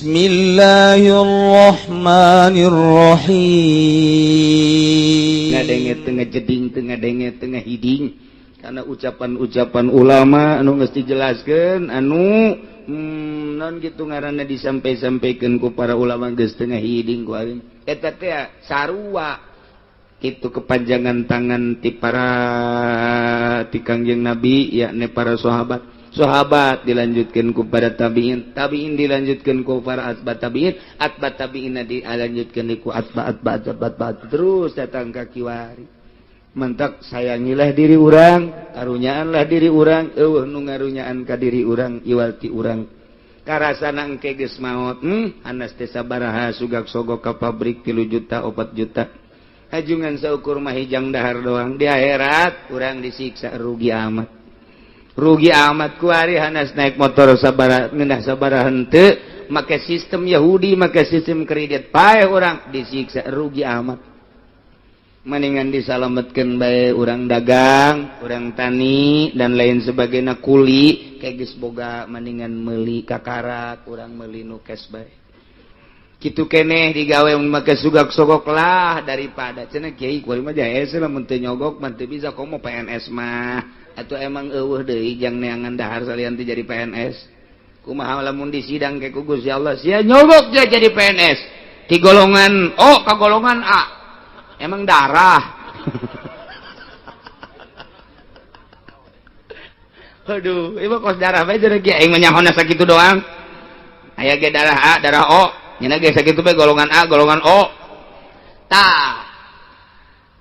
Bismillahirrahmanirrahim. Ngadenge teu ngajeding, teu ngadenge teu ngahiding karena ucapan-ucapan ulama anu geus dijelaskeun anu non gitu ngaranna disampai-sampaikeun ku para ulama geus teu ngahiding ku aing eta teh sarua itu kepanjangan tangan ti para ti Kangjeng Nabi, yakni para sahabat. Sahabat dilanjutkan ku para tabiin, tabiin dilanjutkan ku para atba tabiin, atba tabiin dilanjutkan ku atba atba atba atba, terus datang ka kiwari. Mentak sayangilah diri urang, karunyaanlah diri urang. Euweuh nu ngarunyaan ka diri urang iwal ti urang. Karasana engke geus maot, hanas teh sabaraha sugak sogok ka pabrik 3 juta, 4 juta, hajungan saukur mah hijang dahar doang. Di akhirat urang disiksa, rugi amat, rugi amat. Kuari hanas naik motor sabara ngeunah sabara henteu, make sistem Yahudi, make sistem kredit, paeh urang disiksa, rugi amat. Mendingan disalametkeun bae urang dagang, urang tani, dan lain sebagainya, kuli kayak geus boga, mendingan meuli kakarak urang meuli nu cash bae kitu keneh digawe make sugak sogok lah, daripada cenah kiai kuari mah jae lamun teu nyogok mah teu bisa, komo PNS mah. Atau emang euweuh deui jang neangan dahar salian teu jadi PNS? Kumaha lamun disidang ke ku Gusti Allah, sia nyogok dia jadi PNS di golongan O ka golongan A, emang darah? Aduh, ieu kos darah bae jadi kiai aing mah nyahona sakitu doang. Aya ge darah A, darah O, nya ge sakitu bae, golongan A, golongan O. Tah,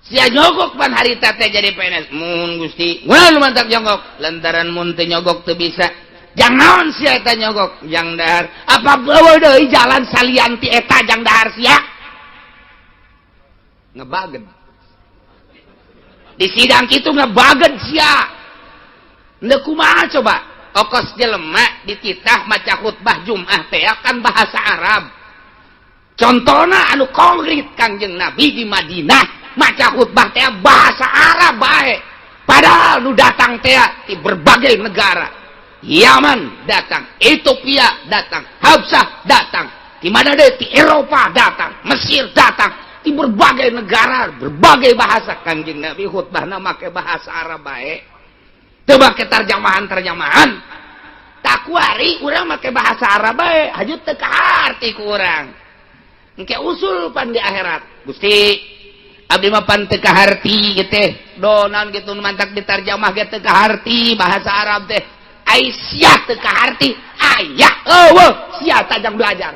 sia nyogok pan harita teh jadi PNS mun Gusti mun mantap nyogok, lantaran mun teu nyogok teu bisa. Jangan sia eta nyogok jang dahar, apa bawa deui jalan salian ti eta jang dahar? Sia ngebagen di sidang kitu, ngebagen sia. Ndek kumaha coba? Okos jelema dititah maca khutbah Jumat teh kan bahasa Arab. Contohna anu konkret, Kangjeng Nabi di Madinah maca khutbah teh bahasa Arab bae, padahal nu datang teh di berbagai negara. Yaman datang, Ethiopia datang, Habsah datang, di mana deh, di Eropa datang, Mesir datang, di berbagai negara, berbagai bahasa. Kangjeng Nabi khutbahna make bahasa Arab bae, teu make terjemahan-terjemahan. Tak kuari urang make bahasa Arab bae, haju teu kaharti ku urang. Engke usul pan di akhirat, Gusti, abdi mah pan teu kaharti gitu teh donan gitu, mantak ditarjamah ge teu kaharti bahasa Arab teh. Ai sia teu kaharti, aya euweuh sia tajang belajar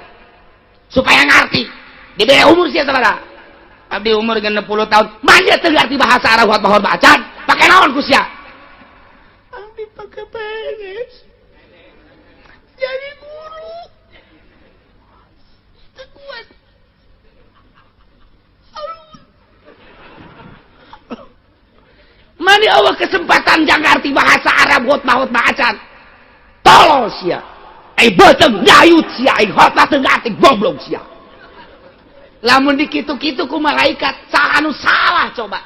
supaya ngarti? Dibere umur sia sabaraha? Abdi umur 60 tahun. Manja teu ngarti bahasa Arab, khotbah acan pake naon ku sia? Abdi pake PNS, jadi guru. Teu kuat. Aduh. Mani Allah kesempatan jang ngarti bahasa Arab, khotbah acan. Tolol sia. Ai beuteung nyayut sia, ai khotbah teu ngarti, goblok sia. Lamun dikitu-kitu ku malaikat, saha anu salah coba?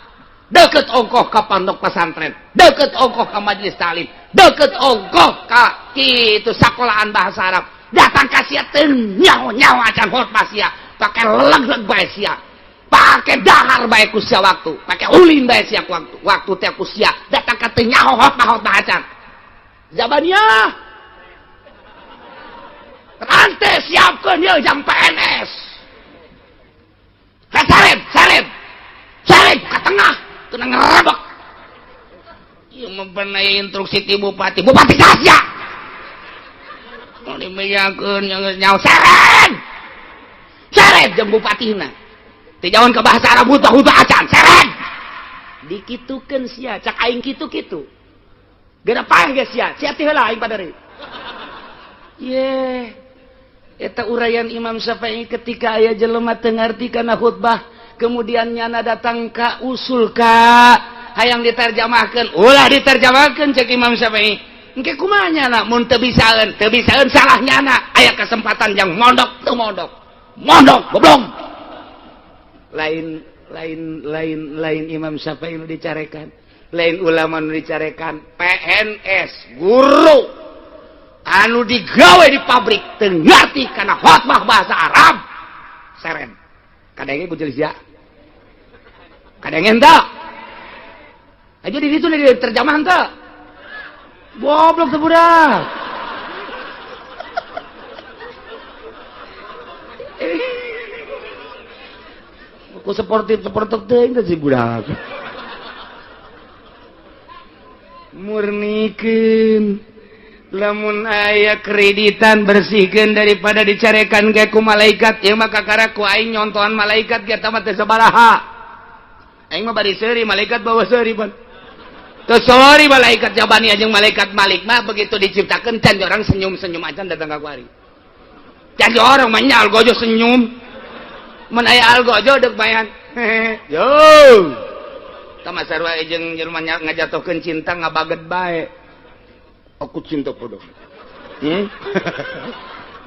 Deket ongkoh ka pondok pesantren, deket ongkoh ka majelis taklim, deket ongkoh ka kitu sekolahan bahasa Arab, datang ka sia teu nyaho-nyaho acan khotbah sia, pake leg-leg bae sia, pake dahar bae ku sia waktu, pake ulin bae sia ku waktu, waktu teh ku sia, datang ka teu nyaho khotbah-khotbah acan. Zabaniyah. Rante siapkeun yeuh jang PNS. Sareb, sareb, sareb ke tengah, kena ngerebek. Ieu mempenai instruksi ti bupati, bupati saja. Mau dimejakeun yang nyaho seren. Seren jeung bupatina. Teu jauhan ke bahasa Arab, hutah-hutah acan, seren. Dikitukeun sia, cak aing kitu-kitu. Geura paeh geus sia, sia ti heula aing padari. Ye. Eta uraian Imam Syafi'i ketika aya jelema teu ngarti kana khutbah, kemudian nyana datang ka usul ka hayang diterjemahkeun, ulah diterjemahkeun cek Imam Syafi'i. Engke kumaha nyana mun teu bisaeun? Teu bisaeun salah nyana. Aya kesempatan jang mondok, teu mondok. Mondok goblok. Lain lain lain lain Imam Syafi'i nu dicarekan, lain ulama nu dicarekan, PNS guru. Anu digawe di pabrik teu ngarti kana khotbah bahasa Arab. Seren. Kadenge ku sia. Kadenge henteu? Aja di ditu di terjemahan teu? Goblok teu budak. Ku sportif sportif teuing teh si budak. Murnikeun lamun aya kreditan bersihkeun daripada dicarekan ge ku malaikat ieu mah kakara ku aing nyontohan malaikat ge eta mah teu sabaraha. Aing mah bari seuri malaikat bawa seuri pan. Teu seuri malaikat jabani jeung malaikat Malik mah begitu diciptakeun can orang senyum-senyum acan datang ka kuari. Can orang mah nya algojo senyum. Mun aya algojo deuk bayan. Yo. Tah sarua jeung jelema ngajatuhkeun cinta ngabaget bae. Aku cinta padamu.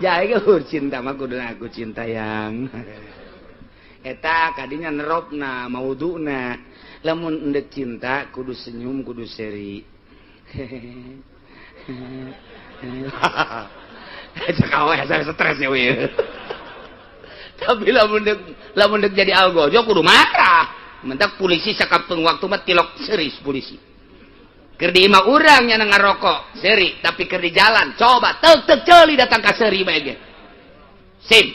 Ya ieu cinta mah kudu aku cinta yang. Eta kadinya neropna mauduna. Lamun endek cinta kudu senyum kudu seri. Cek awe saya stres ya we. Tapi lamun dek jadi algojo kudu marah. Mentak polisi sakapeung waktu mah tilok seris polisi. Keur di imah urang nya ngarokok seri, tapi keur di jalan coba tek tek ceuli datang ka seri bae ge. Sim.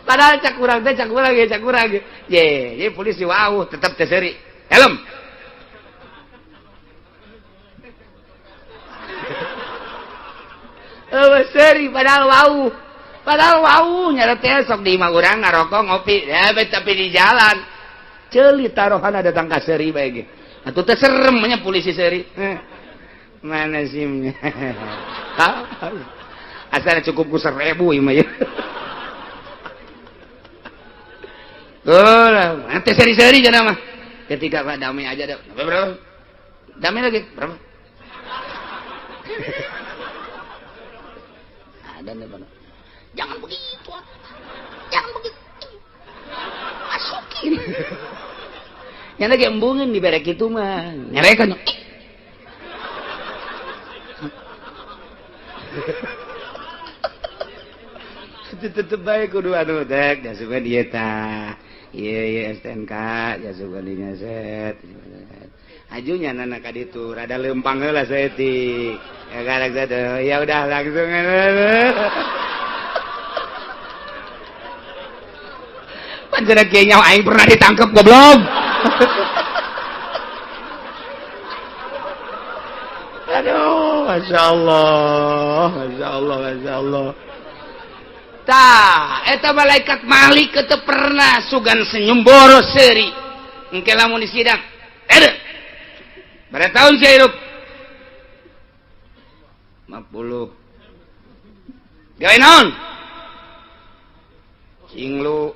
Padahal cak urang teh cak urang ge cak urang ge. Ye, ye polisi wau tetep teh seri. Helm. Seri padahal wau. Padahal wau nyara teh sok di imah urang ngarokok ngopi ya, tapi di jalan ceuli taruhana datang ka seri bae ge. Atuh teh serem nya polisi seri. Mana simnya? Asal cukup ku 1000 ieu mah ya. Oh, nanti seri-seri jangan mah. Ketika Pak damai aja dah. Berapa? Damai lagi berapa? Ada nih Bang. Jangan begitu. Jangan begitu. Masukin. Yang lagi embungin di berek itu mah. Nyerekan. Tetep bae kudu anu dek jasukeun ieu tah. Ieu ieu STNK jasukeun dinya set. Ajunya nana ka ditu rada leumpang heula saeutik. Ya karek ya udah langsung. Panjenengan kieu nyawa aing pernah ditangkep goblok. Aduh, masyaallah, masyaallah, masyaallah. Tah, eta malaikat Malik teu pernah sugan senyum boros seuri. Engke lamun di sidang. Ada. Berapa tahun saya hidup? 50. Gawe naon? Cinglu.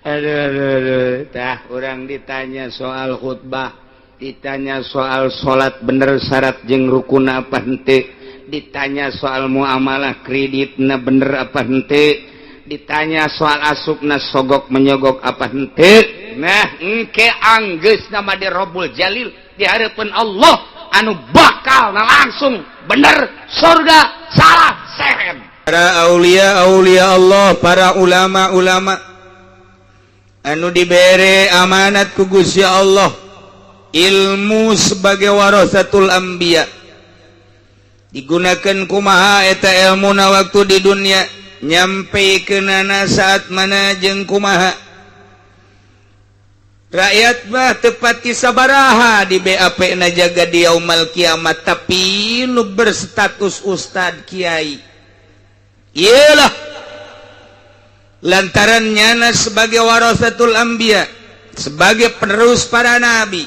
Aduh, aduh, aduh. Tah, orang ditanya soal khutbah, ditanya soal salat bener syarat jeung rukun apa henteu, ditanya soal muamalah kreditna bener apa henteu, ditanya soal asupna sogok menyogok apa henteu. Nah, engke anggeus nama di Rabbul Jalil di hareupeun Allah anu bakal na langsung bener surga salah seren. Para aulia aulia Allah, para ulama-ulama anu dibere amanat ku Gusti Allah ilmu sebagai warasatul anbiya digunakan kumaha eta ilmuna waktu di dunia nyampe kenana saat mana jeung kumaha rakyat mah tepati sabaraha di BAP na jaga di yaumal kiamat tapi nu berstatus ustad kiai iyalah lantaran nyana sebagai warasatul anbiya sebagai penerus para nabi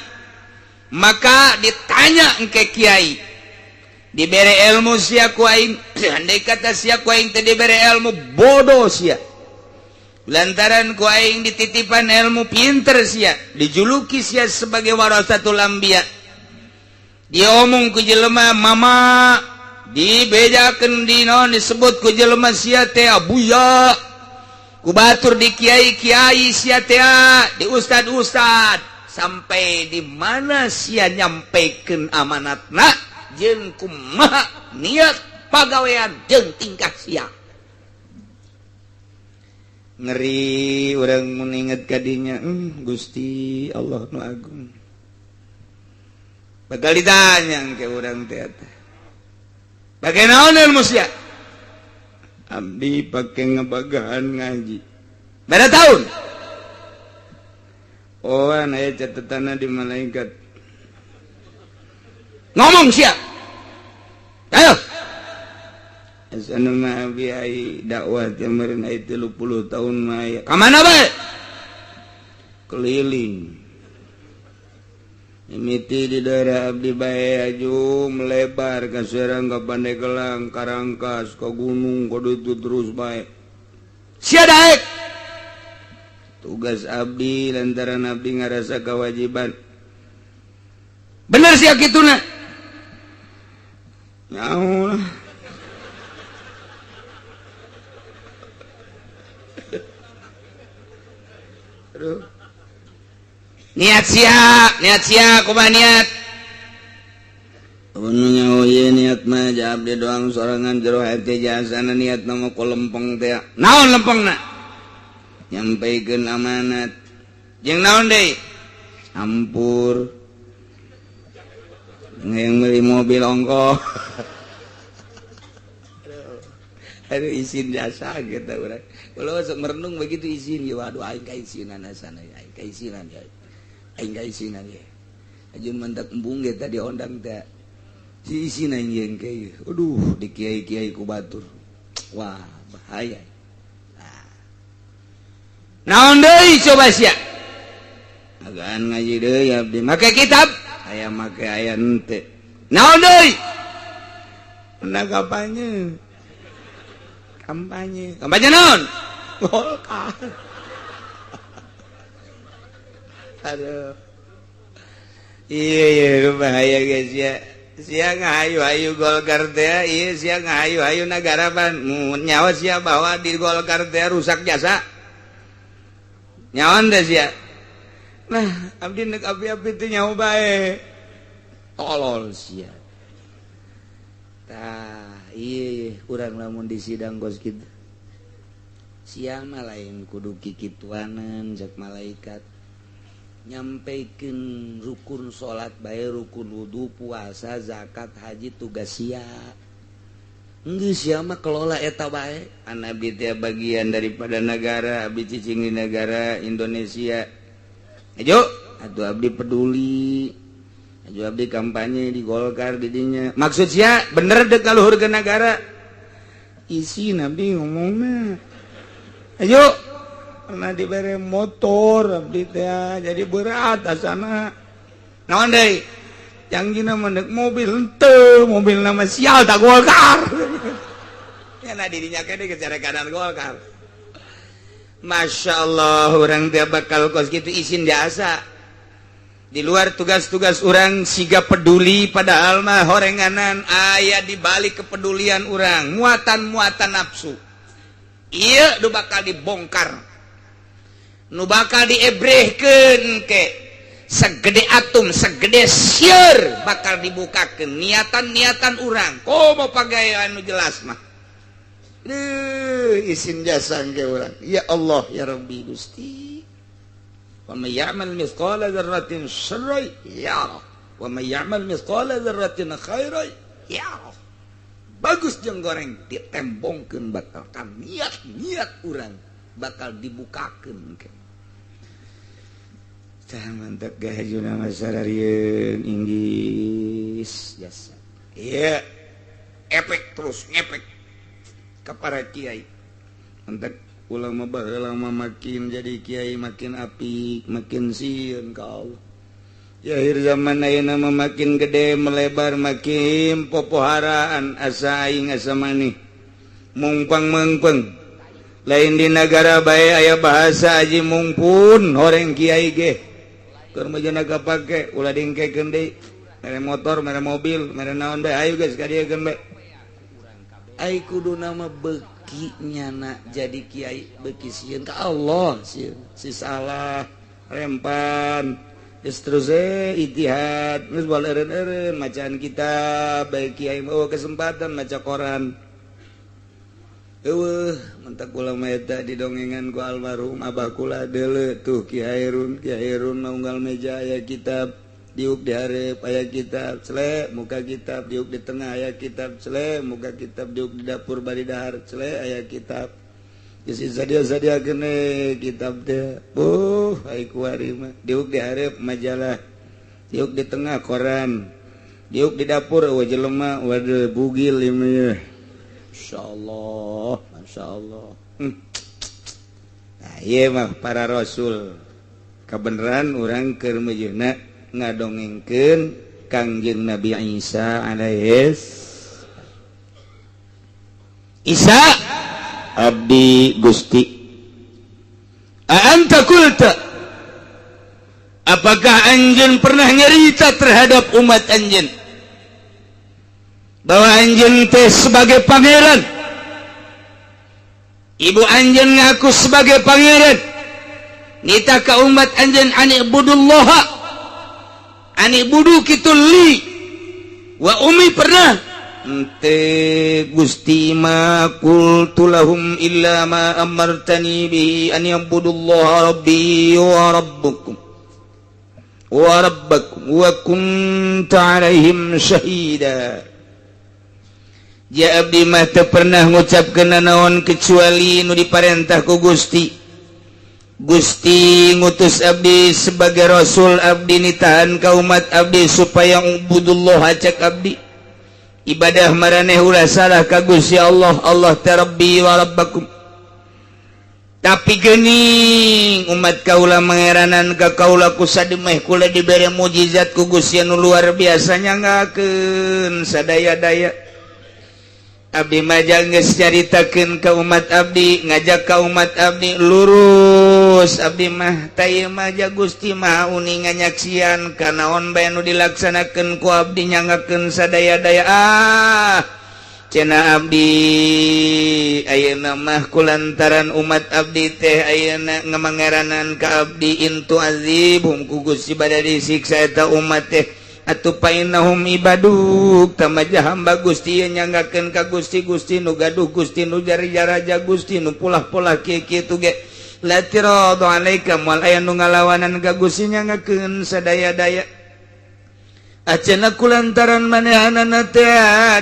maka ditanya engke kiai dibere ilmu sia ku aing andai kata sia ku aing teu dibere ilmu bodoh sia lantaran ku aing dititipan ilmu pinter sia dijuluki sia sebagai warasatul anbiya diomong ku jelema mama dibejakeun di naon disebut ku jelema sia teh abuya Ku batur di kiai-kiai sia teh, di ustad-ustad, sampai di mana sia nyampaikan amanatna jeung kumaha niat pagawean jeung tingkah sia. Ngeri urang mun inget kadinya. Gusti Allah nu agung, bakal ditanya ke urang teh, bagaimana ilmu sia? Abdi pakai ngebagahan ngaji berapa tahun? Oh, aya catatan di malaikat. Ngomong sia, ayo. Dakwah 30 tahun mana bae keliling, mimiti di daerah abdi bae aju melebar ke Serang, ke Pandeglang, Karangkas, ke gunung, ke itu terus bae. Sia daek tugas abdi lantaran abdi ngarasa kewajiban. Bener sia kitu na? Nyaho lah. Aduh. Niat sia, niat sia kumaha niat? Nyaho ieu niat mah ja abdi doang sorangan, jero hati jasana niat nama ku lempeng teh. Naon lempengna? Nyampaikeun amanat. Jeung naon deui? Ampur. Yang beli mobil ongkoh. Aduh, izin jasa gitu urang. Kalau sok merenung begitu izin ya, waduh, aing kaisinan sana ya, aing kaisinan ya. Aing kaisinan ya. Ajun mantak embung ge tadi ondang teh. Si isin aing jeung ke. Aduh, di kiai-kiai ku batur. Wah, bahaya. Nah. Naon deui coba sia? Agaan ngaji deui abdi. Make kitab, aya make aya henteu. Naon deui? Pernah kampanye. Kampanye. Kampanye naon? Golkar. Aduh. Iya, bahaya guys ya. Sia ngahayu-hayu Golkar teh, iya sia ngahayu-hayu negara pan. Nyawa sia bahwa di Golkar teh rusak jasa. Nyawan teh sia. Nah, abdi nek api-api teh nyawa bae. Tolol sia. Tah, iya kurang lamun di sidang kos kitu. Sia mah lain kudu kikituanan cek malaikat. Nyampaikan rukun salat bae, rukun wudu, puasa, zakat, haji, tugas sia. Geus sia mah kelola eta bae. An abdi teh bagian daripada negara, abdi cicing di negara Indonesia. Ayo, atuh abdi peduli. Ayo abdi kampanye di Golkar di dinya. Maksud sia bener dek kaluhur ke negara. Isi nabi ngomongna. Ayo, pernah diberi motor abdi teh jadi berat asana. Naon deui? Jangjina mendek mobil henteu, mobil nama sial tak Golkar. Ya nah dirinya kene geus kanan Golkar. Masya Allah, orang dia bakal kos gitu izin jasa. Di luar tugas-tugas orang siga peduli, padahal mah horenganan aya di balik kepedulian orang muatan-muatan nafsu. Iya, nu bakal dibongkar, nu bakal diebrehkeun ke segede atom, segede sieur, bakal dibukakeun niatan-niatan urang. Komo pagawean nu jelas mah. Duh, isin jasa ke urang. Ya Allah ya Rabbi Gusti. Wa may ya'mal mithqala dzarratin syarran yarah wa may ya'mal mithqala dzarratin khairan yarah. Bagus jeung goreng ditembongkeun, bakal ka niat-niat urang bakal dibukakeun ke. Tah, mantap gahajuna masararieun inggis jasa. Iya, efek terus ngepek ke para kiai. Mantap ulama baheula mah makin jadi kiai makin apik, makin sieun ka Allah. Ya, akhir zaman ayeuna mah makin gede melebar makin popoharaan, asa aing asa maneh mungpang mengpeng. Lain di negara bae aya bahasa aji mungpun, horeng kiai ge keur mah kapake ulah dingkekeun deui, mere motor, mere mobil, mere naon bae, ayo geus ka dieu bae. Ai kudu nama Beki nyana jadi kiai, beki sieun ka Allah, sieun si salah rempan. Geus terus ijtihad, geus moal eureun-eureun macaan kitab bae. Kiai mah kesempatan maca koran eueuh. Mentak ulama eta didongengan ku almarhum abah kula, deuleu tuh Ki Hairun. Ki Hairun mah unggal meja aya kitab. Diuk di hareup aya kitab, cele muka kitab. Diuk di tengah aya kitab, cele muka kitab. Diuk di dapur bari dahar, cele aya kitab. Geus sadia-sadia kene kitab teh. Buh, ai kuari mah diuk di hareup majalah, diuk di tengah koran, diuk di dapur eueuh jelema. Waduh, bugil ieu mah. Insyaallah, masyaallah. Nah, ieu mah para rasul. Kebenaran urang keur meujeuhna ngadongengkeun Kangjeng Nabi Isa alaihis. Isa, abdi Gusti. Anta qulta, apakah anjeun pernah nyerita terhadap umat anjeun bahwa anjeun teh sebagai pangeran, ibu anjeun ngaku sebagai pangeran, nitah ka umat anjeun ani'budullah, ani'budu kitu li wa ummi? Pernah ente, Gusti? Ma qultu lahum illa ma amartani bihi an ya'budullaha rabbi wa rabbukum wa rabbakum wa kuntu alaihim syahida. Ja abdi mah teu pernah ngucapkeun naon kecuali nu diparentah ku Gusti. Gusti ngutus abdi sebagai rasul, abdi nitahan ka umat abdi supaya ubudullah cek abdi, ibadah maraneh ulah salah ka Gusti Allah. Allah teh Rabbi wa rabbakum. Tapi gening umat kaula mangeranan ka kaula ku sademeh kula dibere mujizat ku Gusti anu luar biasa, nyanggakeun sadaya-daya. Abdi majang geus caritakeun ka umat abdi, ngajak ka umat abdi lurus abdi mah. Tah mah ja Gusti Maha uninga, nyaksian kanaon bae nu dilaksanakeun ku abdi, nyanggakeun sadaya-daya. Ah, cenah abdi, ayeuna mah kulantaran umat abdi teh ayeuna ngamangeranan ka abdi, in tu'adzibhum, ku Gusti bada disiksa eta umat teh, atuh fainnahum ibaduk, tamaja hamba Gusti nyanggakeun ka Gusti. Gusti nu gaduh, Gusti nu jari raja, Gusti nu pulah-pulah kieu kitu ge la i'tiradu alaika, moal aya nu ngalawanan ka Gusti, nyanggakeun sadaya-daya. Acana kulantaran manehanana teh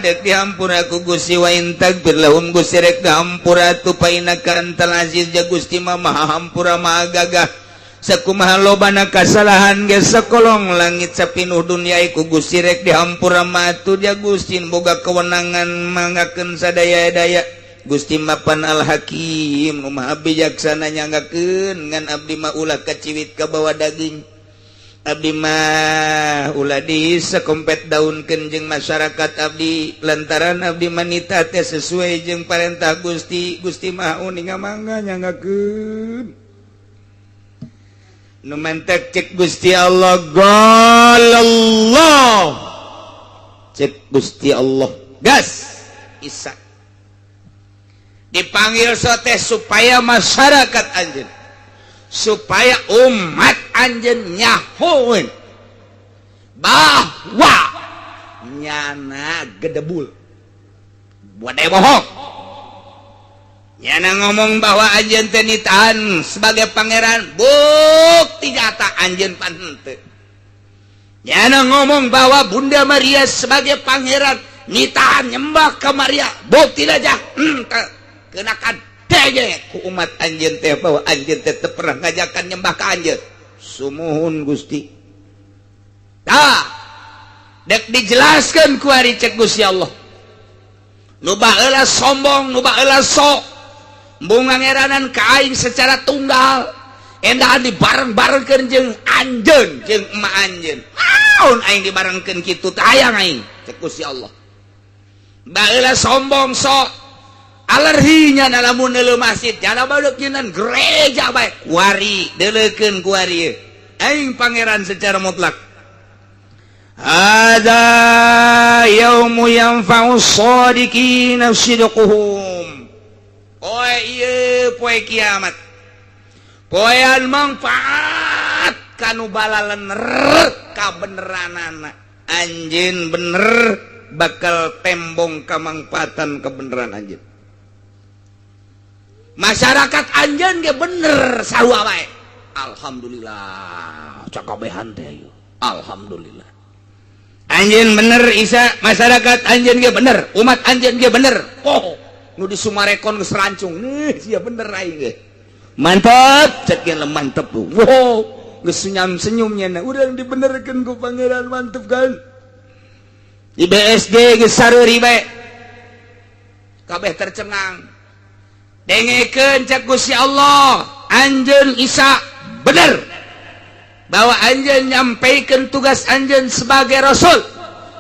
dek dihampura ku Gusti. Wa in taghfir lahum, Gusti rek dihampura atuh, fa innaka antal aziz, ja Gusti mah maha hampura, maha gagah. Sakumaha lobana kasalahan ge, sakolong langit sapinuh dunia ku Gusti rek dihampura mah atuh, ja Gusti boga kewenangan manggakeun sadaya-daya. Gusti mapan Al Hakim nu maha bijaksana, nyanggakeun ngan abdi mah ulah kaciwit ka bawa daging. Abdi mah ulah di sekompet daunkeun jeung masyarakat abdi, lantaran abdi manita teh sesuai jeung parentah Gusti. Gusti Maha uninga, mangga nyanggakeun. Nu mentek cek Gusti Allah, Allah cek Gusti Allah, gas Isa dipanggil sote supaya masyarakat anjeun, supaya umat anjeun nyahoeun bahwa nyana gedebul buat bohong. Nyana ngomong bahwa anjeun teh nitahan sebagai pangeran, bukti nyata anjeun pan henteu. Nyana ngomong bahwa Bunda Maria sebagai pangeran, nitahan nyembah ke Maria, bukti aja kenakan ku umat anjeun teh bahwa anjeun teh teu pernah ngajakan nyembah ka anjeun. Sumuhun Gusti. Tah dek dijelaskan ku ari cek Gusti Allah, nu baheula sombong, nu baheula sok bunga ngeranan ka aing secara tunggal, endahan dibareng-barengkeun jeung anjeun jeung emak anjeun, naon aing dibarengkeun kitu teh hayang aing? Cek Gusti Allah. Baheula sombong, sok alerhinya lamun neuleuh masjid, jana badeuk nyeunaan gereja bae. Kuari deuleukeun, kuari aing pangeran secara mutlak. Hadza yaumu yanfa'u shadiqina sidquhum. Ieu poe kiamat poean manfaat kanu balalener kabeneranana. Anjeun bener, bakal tembong kamangfaatan kebenaran anjeun. Masyarakat anjeun ge bener sarua wae. Alhamdulillah, cakabehan teh ayo. Alhamdulillah. Anjeun bener Isa, masyarakat anjeun ge bener, umat anjeun ge bener. Oh, nu di Summarecon geus rancung. Nih, sia bener aing ge. Mantap, cek ge mantep tuh. Wow, geus senyum-senyumnya. Nah, urang dibenerkeun ku Pangeran, mantep kan? Di BSD geus sareuri bae. Kabeh tercengang. Dengekeun cek Gusti Allah, anjeun Isa bener bahwa anjeun nyampaikan tugas anjeun sebagai rasul,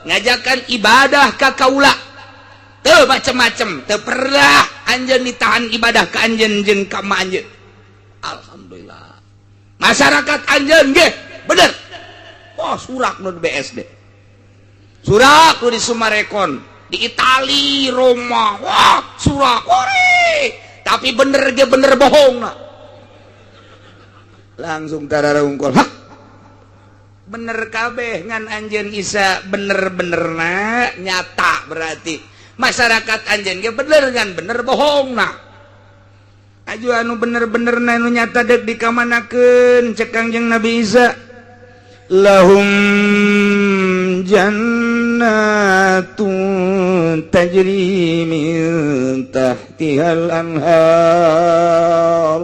ngajakan ibadah ka kaula. Teu macem-macem, teu pernah anjeun ditahan ibadah ka anjeun jeung ka ma anjeun. Alhamdulillah. Masyarakat anjeun ge bener. Oh, surak nu di BSD. Surak nu di Summarecon, di Itali, Roma. Wah, surak ore. Tapi bener ge bener bohong nah. Langsung tararungkol. Hah? Bener kabeh ngan anjeun Isa bener-bener na nyata, berarti masyarakat anjeun ge bener ngan bener bohong nah. Aju anu bener-bener na nu nyata dek dikamanakeun? Cek Kangjeng Nabi Isa, lahum jannatun tajri min tahtihal anhar.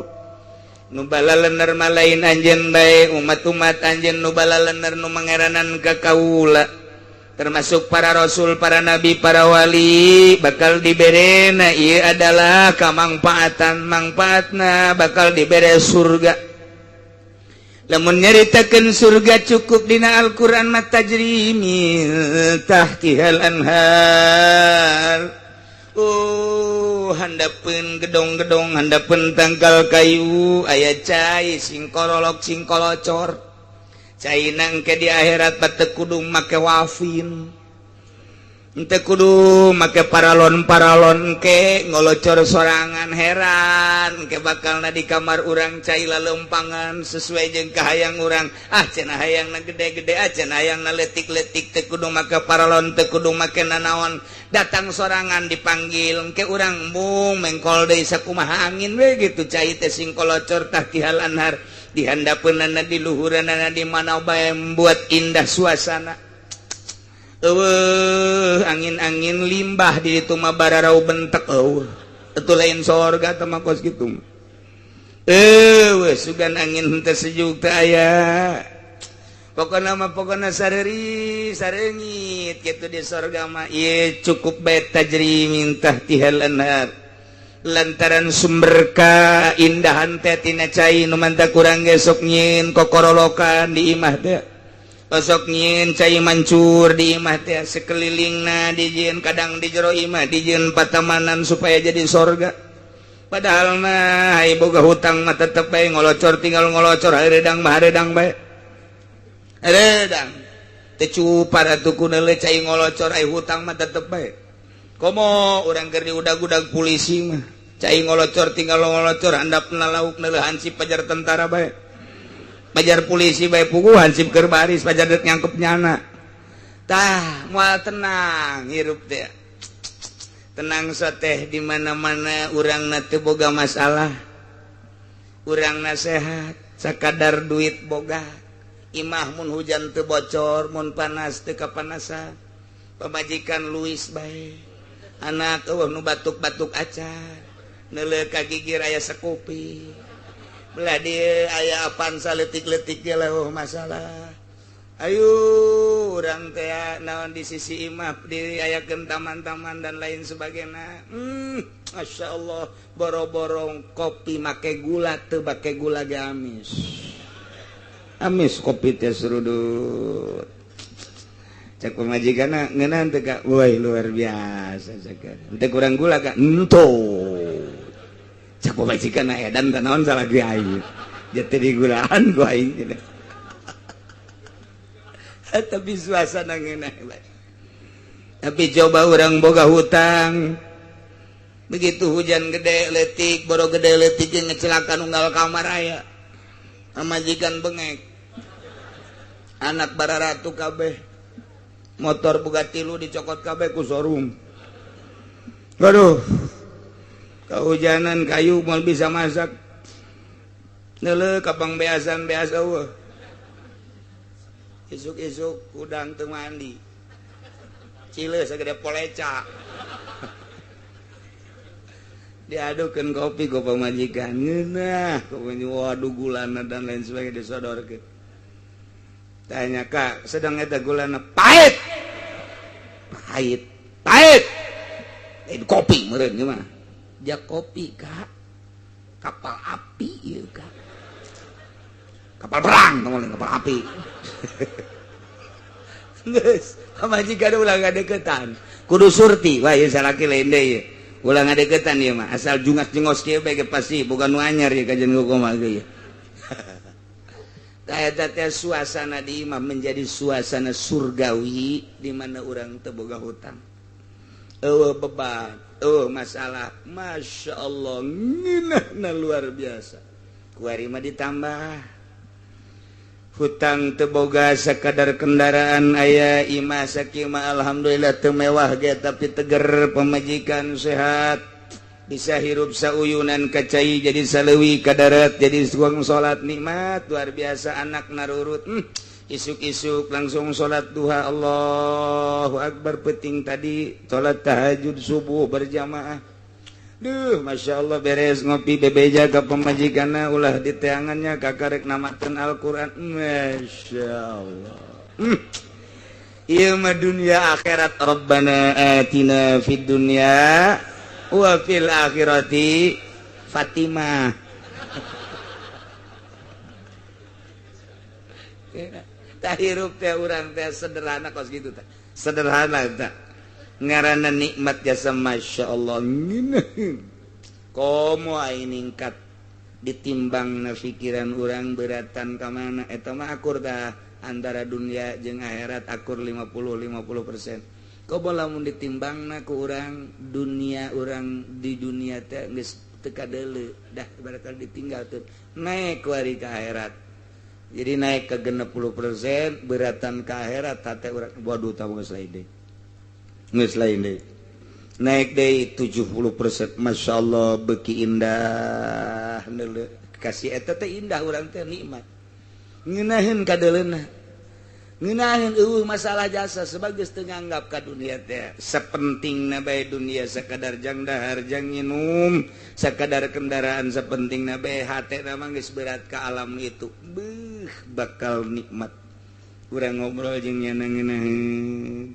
Nu balalener mah lain anjeun bae, umat-umat anjeun nu balalener, nu mangeranan ka kaula, termasuk para rasul, para nabi, para wali, bakal diberena ieu adalah kamangfaatan. Mangfaatna bakal dibere surga. Lamun nyaritakeun surga cukup dina Al-Qur'an mah, tajri min tahtihal anhar. Oh, handapeun gedong-gedong, handapeun tangkal kayu aya cai singkololok singkolocor. Cai nangke di akhirat teu kudu make wafin, teu kudu make paralon paralon, ke ngolocor sorangan. Heran ke bakal na di kamar urang cai lalempangan sesuai jeung kahayang urang. Ah, cenah hayang na gede-gede, ah, cenah hayang na letik-letik. Teu kudu make paralon, teu kudu make nanaon, datang sorangan dipanggil ke urang, bung mengkol deui sakumaha angin we gitu. Cai teh sing kolocor, tahtihal anhar, di handapeunana, di luhuranana, di mana bae, membuat indah suasana. Eueuh angin-angin limbah di ditu mah bararau bentek. Eueuh, itu lain sorga teh mah kos kitu. Eueuh, sugan angin henteu sejuk teh aya. Pokona mah, pokona sareuri sareungit kitu di sorga mah. Ieu cukup bae tajri min tahtihal anhar, lantaran sumber keindahan teh tina cai. Nu manta kurang ge sok nyieun kokorolokan di imah teh, osok nyieun cai mancur di imah teh, sekelilingna dijieun, kadang di jero imah dijieun patamanan supaya jadi sorga. Padahal mah ai boga hutang mah tetep bae ngolocor, tinggal ngolocor. Hareudang mah hareudang bae, hareudang teu cupar atuh ku neuleuh cai ngolocor. Ai hutang mah tetep bae, komo urang keur diudag-udag polisi mah. Cai ngolocor, tinggal ngolocor, handapna lauk neuleuh hansip, pajar tentara bae, pajar polisi bae, puguh hansip keur baris pajar dek nyangkep nyana. Tah, moal tenang hirup teh. Tenang teh di mana-mana urang na teu boga masalah, urang nasehat sakadar duit boga, imah mun hujan teu bocor, mun panas teu kapanasan, pamajikan luis bae, anak eueuh nu batuk-batuk acan, neuleuh ka gigir aya sakopi, belah dieu aya Avanza leutik-leutik ge leuh masalah. Ayo urang teh naon, di sisi imah diayakeun taman-taman dan lain sebagainya. Masya Allah, boro-borong kopi make gula, teu make gula ge amis amis kopi teh, serudut. Cek pamajikan, ngeunah teu ka? Woi, luar biasa. Cek teu kurang gula ka? Ento. Cek pamajikan, edan teh naon salah ge aing jadi digulaan ku aing. Tapi suasana ngeunah. Tapi coba orang boga hutang. Begitu hujan gede letik, boro gede letik yang ngecelakan unggal kamar aya. Pamajikan bengek. Anak bararatu kabeh. Motor boga tilu dicokot kabeh ku showroom. Waduh. Kehujanan kayu moal bisa masak. Neuleuh ka pangbeasan beas euweuh. Isuk-isuk hudang teu mandi. Cile segede poleca. Diadukan kopi ku pamajikan, ngeunah, waduh, gulana dan lain sebagainya disodorkeun. Tanya, "Kak, sedang eta gulana pahit?" "Pahit, pahit." Lain kopi meureun ieu mah. Ja kopi, Kak. Kapal api ieu, Kak. Kapal perang, tong kapal api. Geus, pamajikan ulah ngadeukeutan. Kudu surti, wah ieu salaki lain deui ieu. Ulah ngadeukeutan ieu mah, asal jungas jengos kieu bae pasti bukan nu anyar ieu kajian kumaha ge ieu. Eta teh suasana di imah menjadi suasana surgawi di mana urang teu boga hutang. Euweuh beban, euweuh masalah. Masya Allah, ngeunahna luar biasa. Kuari mah ditambah hutang teu boga, sakadar kendaraan aya, imah sakieu mah alhamdulillah teu mewah ge tapi teger, pemajikan sehat, bisa hirup sauyunan ka cai jadi saleuwi, ka darat jadi suang salat, nikmat luar biasa, anak narurut. Isuk-isuk langsung salat duha, Allahu akbar, penting tadi salat tahajud subuh berjamaah. Duh, Masya Allah, beres ngopi bebeja ke pemajikanna, ulah di teangannya kakarek namaten Al-Quran. Masya Allah. Ieu mah dunia akhirat. Rabbana atina fid dunya wa fil akhirati Fatimah. Tah, hirup teh urang teh sederhana kos gitu teh. Sederhana teh. Ngaranna nikmat jasa, Masya Allah. Komo aing ningkat ditimbang na pikiran urang beratan ka mana, eta mah akur tah antara dunia jeung akhirat, akur 50 50%. Komo lamun ditimbangna ku urang dunia, urang di dunia teh geus teu kadeuleu dah, barangkali ditinggal tuh naik kuari ka akhirat, jadi naik ke 60% beratan ke akhirat hate urang. Waduh, tah geus lain deui, geus lain deui, naik deui 70%, Masya Allah, beki indah kasih eta teh, indah urang teh, nikmat, ngeunaheun kadeuleuna, ngeunaheun, euweuh masalah jasa, sebagai teu nganggap ka dunia teh sapentingna bae, dunia sakadar jang dahar, jang nginum, sakadar kendaraan sapentingna bae, hate mah geus berat ka alam itu. Beuh, bakal nikmat urang ngobrol jeung nyana ngeunaheun.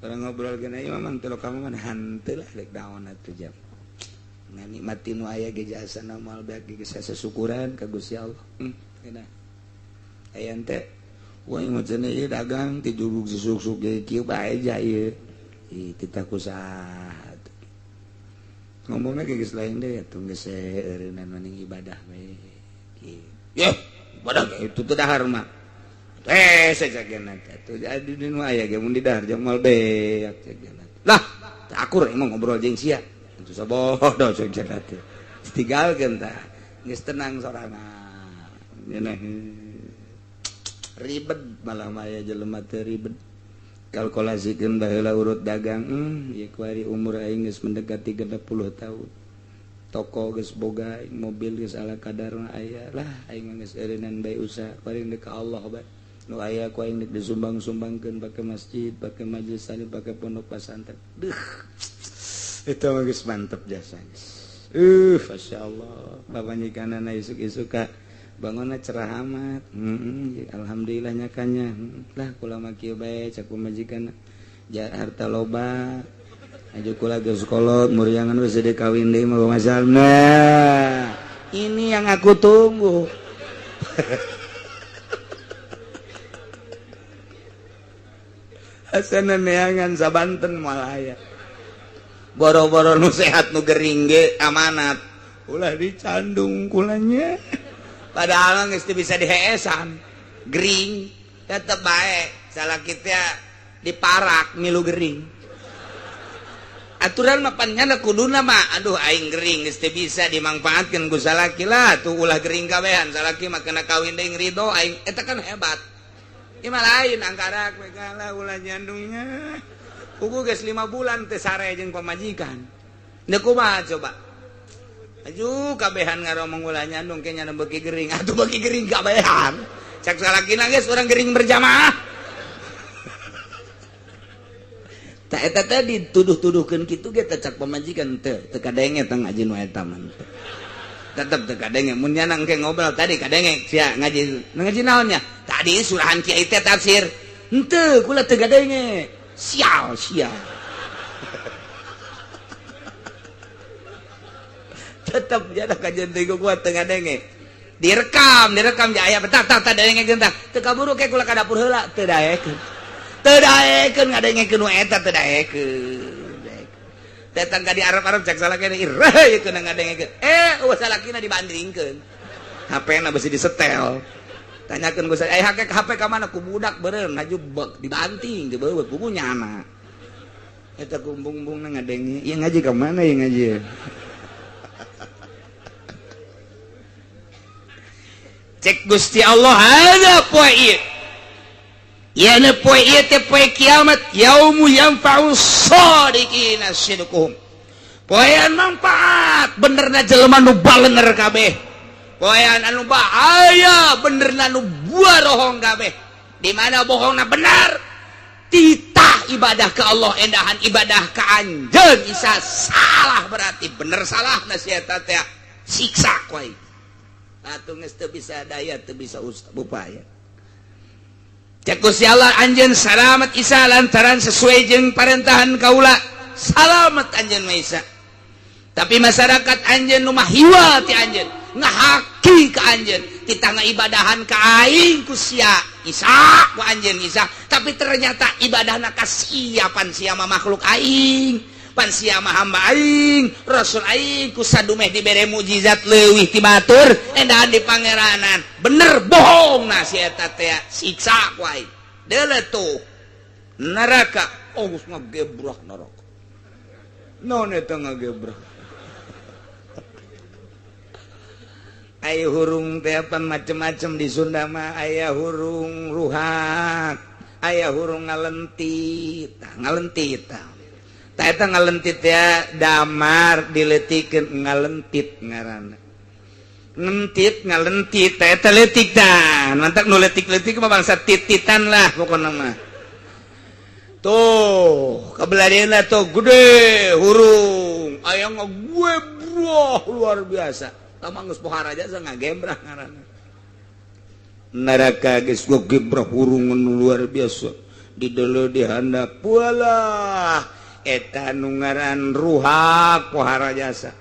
Urang ngobrol gena ieu mah teu kamu mah hanteu lah, rek naon atuh jam. Nah, nikmati nu aya ge jasana, moal beak geus syukuran ka Gusti Allah. Geuna aya teh, wah, mah cenah ieu dagang ti jurug susuk-suk ge kieu bae ja ieu. Ih, titah ku saha ngomongna ge geus lain deui atuh, geus eureunnan maning ibadah we. Ya, ibadah ge itu teu dahar mah. Eh, saja tuh jadi nu aya ge mun didahar jeung moal beak lah, akur emang ngobrol jeung sia itu sabodo cek teh. Tinggalkeun tah, geus tenang sorangan. Ngeunah ribet malah maya jelema teh ribet kalkulasikeun baheula urut dagang. Ieu kuari umur aing geus mendekati 60 tahun, toko geus boga, mobil geus ala kadarna aya lah, aing geus eureunnan bae usaha, kuari deuk ka Allah bae. Nu aya ku aing disumbang-sumbangkeun pake masjid, pake majelis taklim, pake pondok pesantren. Duh, itu mah geus mantep jasa geus. Masya Allah, pamajikanana isuk-isuk ka bangunna cerah amat. Alhamdulillah nyakanya. Lah, kula mah kieu bae cak pamajikanna. Ja harta loba. Aju kula geus kolot, muriangan we deui kawin deui mah masalah. Nah, ini yang aku tunggu. Asana neangan sabanten moal aya. Boro-boro nu sehat, nu gering ge amanat. Ulah dicandung kulanya. Padahal geus teu bisa diheesan. Gering tetep bae salah kita diparak milu gering. Aturan mah pan nyana kuduna mah, aduh, aing gering geus teu bisa dimangfaatkeun ku salaki lah tuh, ulah gering kabehan, salaki mah kena kawin deui, ridho aing, eta kan hebat. Ieu mah lain, angkarak we kalah, ulah nyandungnya. Puguh geus 5 bulan teu sare jeung pamajikan. Deuk kumaha coba? Aju kabehan ngaromong ulah nyandung, kayaknya beuki gering atuh, beuki gering kabehan. Cek salakina, geus urang gering berjamaah. Tak eta tadi tuduh-tuduhkeun kitu ge teh cak pamajikan teu teu kadenge teh ngaji nu eta mah. Tetep teu kadenge. Mun nyana engke ngobrol tadi kadenge sia ngaji. Ngaji naonnya? Tadi surahan kiai teh tafsir. Henteu, kula teu kadenge. Sial sial. Tetep jada kajian teh kuat teu ngadenge. Direkam, direkam ja aya tak tak tak dengekeun tah. Teu kaburu ke kula ka dapur heula, teu daekeun. Teu daekeun ngadengekeun nu eta, teu daekeun. Datang ka di Arab-Arab, cek salakina ireh keun ngadengekeun. Eh, eueuh salakina dibandingkeun. HP-na besi disetel. Tanyakeun ku saya, "Eh, HP HP ka mana?" Ku budak beureum haju bek dibanting teu beuweut puguh nyana. Eta kumbung-bumbungna ngadenge. Ieu ngaji ka mana ieu ngaji? Cek Gusti Allah, ada poe ieu. Ieu poe ieu teh poe kiamat, yaumu yanfa'u shadiqina sidquhum. Poean manfaat benerna jelema nu balener kabeh. Poean anu bahaya benerna nu buarohong kabeh. Di mana bohongna bener? Titah ibadah ke Allah, endahan ibadah ke anjeun isa salah, berarti bener salah na si eta teh, siksa ku aing. Atuh geus teu bisa daya, teu bisa upaya. Cek Gusti Allah, anjeun salamet Isa lantaran sesuai jeung parentahan kaula. Salamet anjeun mah Isa. Tapi masyarakat anjeun nu mah hiwa ti anjeun, ngahaki ka anjeun, titah ngibadahan ka aing ku sia Isa, ku anjeun Isa, tapi ternyata ibadahna ka sia, pan sia mah makhluk aing, pan sia mah hamba aing, rasul aing ku sadumeh dibere mukjizat leuwih ti batur, endahan di pangeranan bener bohong nah si eta teh, siksa ku aing. Deuleu tuh neraka, oh, geus ngagebrah neraka. Naon eta ngagebrah? Aya hurung teh apa macem-macem di Sunda mah, aya hurung ruhak, aya hurung ngalentit, tah ngalentit tah. Tah eta ngalentit ya damar diletikeun ngalentit ngaranna. Ngentit ngalentit tah eta leutik tah. Mantak nu leutik-leutik mah bangsa tititan lah pokona mah. Tuh, kabelah tuh gede hurung, aya ngagebrah luar biasa. Tama geus pohara jasa ngagebrah ngaranna. Neraka geus ngagebrah hurung nu luar biasa. Di deuleu di handap walah eta nu ngaran ruhak pohara jasa.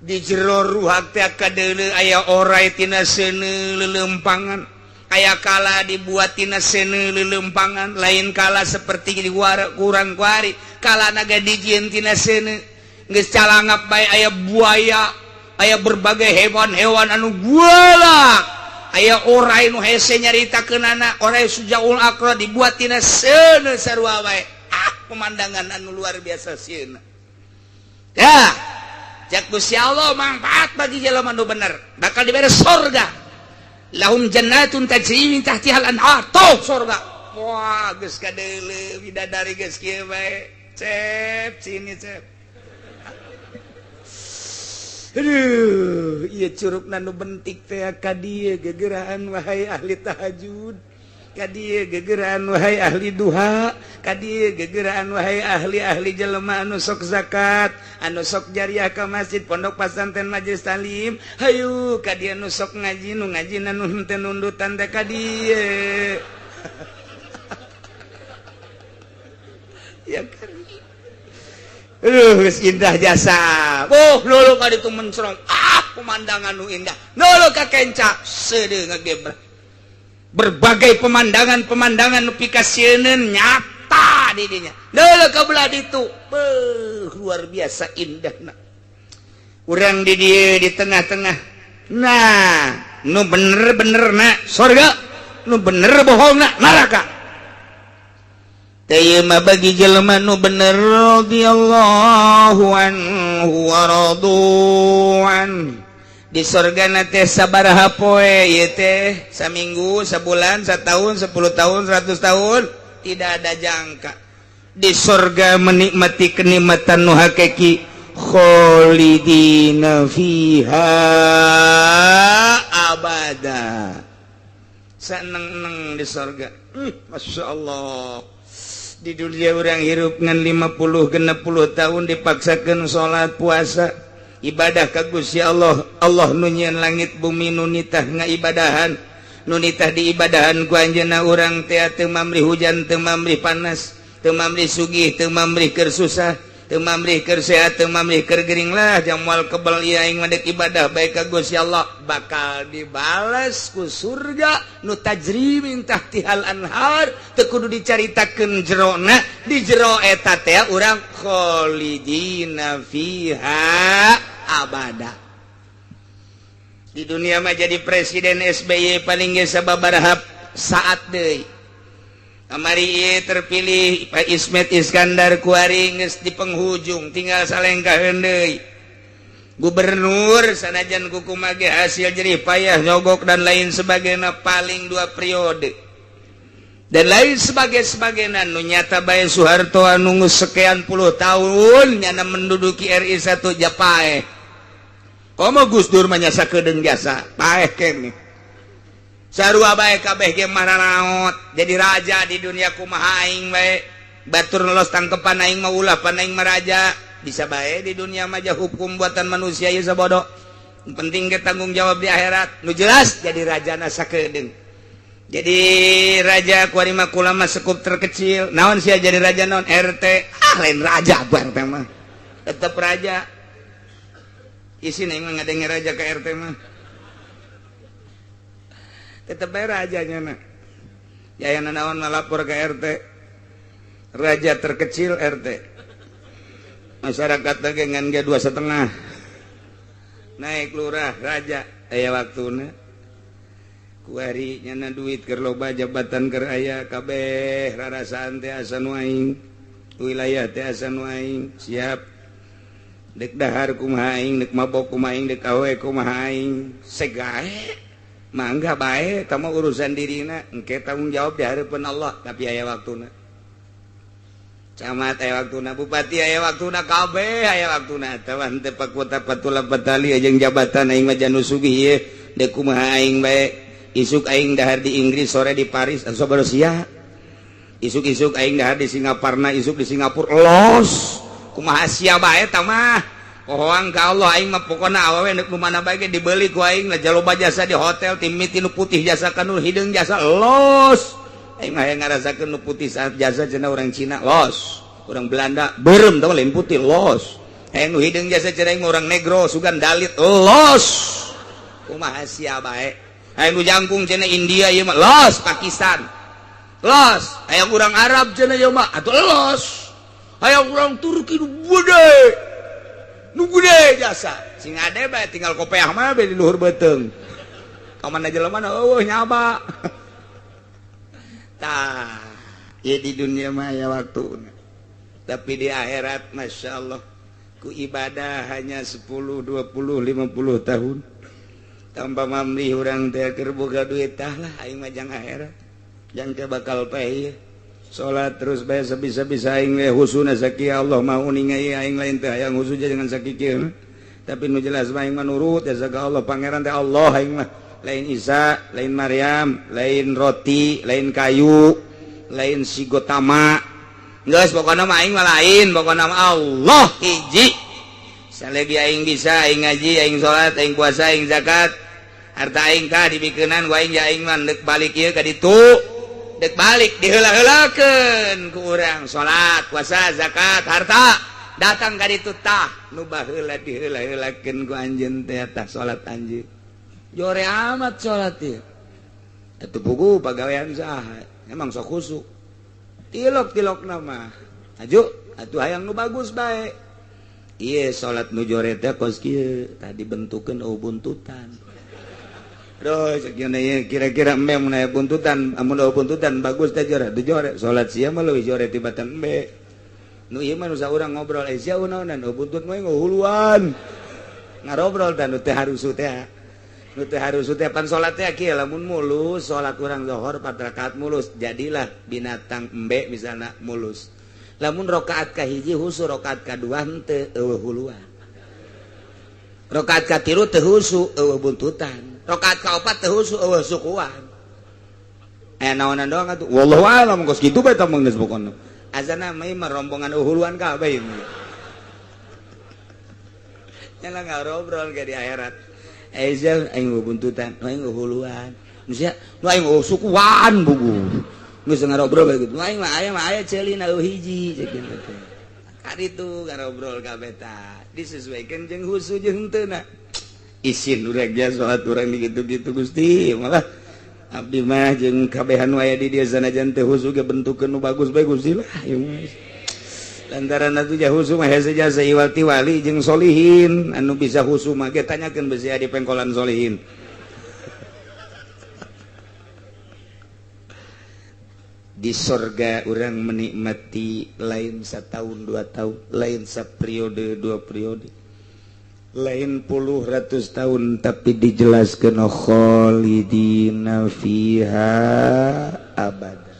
Di jero ruhak teh kadeuleu aya orai tina seuneu leuleumpangan. Aya kala dibuat tina seuneu leuleumpangan, lain kala seperti di kurang kuari, kala naga dijieun tina seuneu. Geus calangap bae aya buaya, aya berbagai hewan-hewan anu guala, aya orai nu hese nyaritakeunana, orai sujaul akra dibuat tina seuneu sarua bae. Ah, pemandangan anu luar biasa sieuna. Ya, cek Gusti Allah manfaat bagi jelema nu bener, bakal dibere sorga. Lahum jannatun tajri min tahtihal anhar. Tuh sorga. Wah, geus kadeuleu bidadari geus kieu bae. Cep sini cep. Aduh, ieu curugna nu bentik teh ka dieu gegeraan wahai ahli tahajud. Ka dieu gegeraan wahai ahli duha, ka dieu gegeraan wahai ahli-ahli jelema anu sok zakat, anu sok jariah ka masjid, pondok pesantren, majelis taklim. Hayu ka dieu nu sok ngaji, nu ngaji nu henteu nundutan teh ka dieu. Ya kan. Aduh, geus indah jasa. Oh, lulu ka ditu mencrong. Ah, pemandangan nu indah. Lulu ka kenca seudeuh ngagebrah. Berbagai pemandangan-pemandangan nu pikasieun nyata di dinya. Lulu ka belah ditu. Beuh, luar biasa indahna. Urang di dieu di tengah-tengah. Nah, nu bener-bener na sorga, nu bener bohongna neraka. Teh mah bagi jelema nu bener, radhiyallahu anhu wa radu an. Di sorgana teh sabaraha poe ieu teh? Saminggu, sabulan, satahun, 10 tahun, 100 tahun, tidak ada jangka. Di sorga menikmati kenikmatan nu hakiki, kholidina fiha abada, seneng-neng di sorga. Masya Allah, di dunia orang hirup ngan 50 60 tahun dipaksakan salat, puasa, ibadah ka Gusti Allah. Allah nu nyieun langit bumi, nu nitah ngaibadahan, nu nitah diibadahan ku anjeunna. Urang teh teu mamrih hujan, teu mamrih panas, teu mamrih sugih, teu mamrih keur susah, teu mamrih keur sehat, teu mamrih keur gering lah. Jang moal kebel ieu aing mah ibadah bae ka Gusti Allah, bakal dibales ku surga nu tajri min tahtihal anhar, teu kudu dicaritakeun jerona. Di jero eta teh urang kholidina fiha abada. Di dunia mah jadi presiden SBY paling ge sababaraha saat deui. Kamari ieu terpilih Pak Ismet Iskandar, kuari geus di penghujung, tinggal salengkaheun deui. Gubernur sanajan kukumaha ge hasil jerih payah, nyogok dan lain sebagainya, paling dua periode dan lain sebagai sebagainya. Nu nyata bae Soeharto anu geus sekian puluh tahun nyana menduduki RI 1 japae. Komo Gus Dur mah nya sakedeung jasa paeh keneh. Sarua bae kabeh ge mararaot jadi raja di dunia. Kumaha aing bae, batur lolos tangkepan aing mah ulah, pan aing mah raja. Bisa bae di dunia mah hukum buatan manusia ieu sabodo, penting ke tanggung jawab di akhirat. Nu jelas jadi raja na sakedeung, jadi raja kuari mah kulama sekup terkecil. Naon sia jadi raja naon? RT, ah, lain raja. Bu RT mah tetep raja. Isin aing mah ngadenge raja ke RT mah, tetep bae rajanya na ya. Yang naon lapor ke RT, raja terkecil RT. Masyarakat lagi ngan ge 2,5, naik lurah raja. Aya waktuna kuari nyana duit keur loba, jabatan keur aya, kabeh rarasaan teh asa nu aing, wilayah teh asa nu aing. Siap dek dahar kumaha aing, dek mabok kumaha aing, dek awe kumaha aing, segae mangga bae. Tama urusan dirina, engke tanggung jawab di hadapan Allah. Tapi aya waktuna camat, aya waktuna bupati, aya waktuna kabeh, aya waktuna. Tawa henteu pakuta patula patali jeung jabatan. Aing mah janu sugih ieu, dek kumaha aing bae. Isuk aing dahar di Inggris, sore di Paris, asa sia. Isuk-isuk aing dahar di Singaparna, isuk di Singapura, los kumaha sia bae. Tah mah pohoang ka Allah. Aing mah pokona awewe nek nu mana bae ge dibeli ku aing lah. Jaloba jasa di hotel, timiti nu putih jasa ka nu hideung jasa, los. Aing mah hayang ngarasakeun nu putih saat jasa cenah orang Cina, los. Orang Belanda beureum tah, lain putih, los. Hayang nu hideung jasa cenah aing orang negro, sugan dalit, los. Kumaha sia bae. Hayang nu jangkung cenah India ieu mah, los. Pakistan, los. Hayang urang Arab cenah ieu mah atuh, los. Hayang urang Turki nu gede, nu gede jasa sing ade bae, tinggal kopeah mah be di luhur beuteung, ka mana jelema na eueuh nyaba. Tah ieu di dunia mah ya waktu, tapi di akhirat Masya Allah, ku ibadah hanya 10 20 50 tahun tanpa mamli urang teh keur boga duit. Tah lah, aing mah jang akhirat, jang teh bakal paeh. Salat terus bae sabisa-bisa aing we, husuna sakieu Allah mau uninga aing. Lain teh hayang husu jangan sakieu, tapi nu jelas mah aing mah nurut jasa ka Allah. Pangeran teh Allah aing mah, lain Isa, lain Maryam, lain roti, lain kayu, lain si Gotama. Geus pokona mah aing mah lain, pokona mah Allah hiji. Salagi aing bisa, aing ngaji, aing salat, aing puasa, aing zakat, harta aing tah dibikeunan ku aing. Ya aing mah deuk balik ieu ka ditu, dek balik diheula-heulakeun ku urang salat, puasa, zakat, harta, datang ka ditu. Tah nu baheula diheula-heulakeun ku anjeun teh, tah salat anjeun jore amat salat ieu atuh, buku pagawean saha emang sok khusuk tilok-tilok nama aju atuh, hayang nu bagus bae. Ieu salat nu jore teh kos kieu tadi bentukeun, oh, buntutan. Duh, sekian kira-kira embe mun aya buntutan, amun eueuh buntutan bagus teh jore, teu jore. Salat sia mah leuwih jore tibatan embe. Nu ieu mah nu saurang ngobrol, eh sia naonan, oh buntut mah ngahuluan. Ngarobrol tah nu teh harusu teh. Nu teh harusu teh pan salat teh kieu lamun mulus, salat urang zuhur 4 rakaat mulus, jadilah binatang embe misalna mulus. Lamun rakaat kahiji husu, rakaat kadua henteu eueuh huluan. Rakaat katilu teu husu eueuh buntutan. Rakaat kaopat teu husu eueuh sukuan. Aya naonan doang atuh. Wallahu a'lam kos kitu bae tah geus pokona. Azana mah ieu mah rombongan huluan kabeh ieu mah. Nya ngarobrol ge di akhirat. Ezel aing buntutan, aing huluan. Nu sia, nu aing sukuan bugu. Geus ngarobrol bae kitu. Nu aing mah aya mah aya ceulina eueuh hiji cek kitu teh. Kaditu ngarobrol kabeh tah. Disesuaikan jeung husu jeung henteu na. Isin urang dia salat urang gitu-gitu Gusti malah abdi mah jeung kabehan nu aya di dieu sanajan teu husu ge bentukeun nu bagus bae Gusti lah ieu mah. Lantaran atuh ja husu mah hese jasa iwal ti wali jeung solihin anu bisa husu mah ge tanyakeun besi di pengkolan solihin. Di sorga orang menikmati lain setahun 2 tahun, lain saperiode 2 periode, lain puluh ratus tahun, tapi dijelaskan khalidina fiha abada.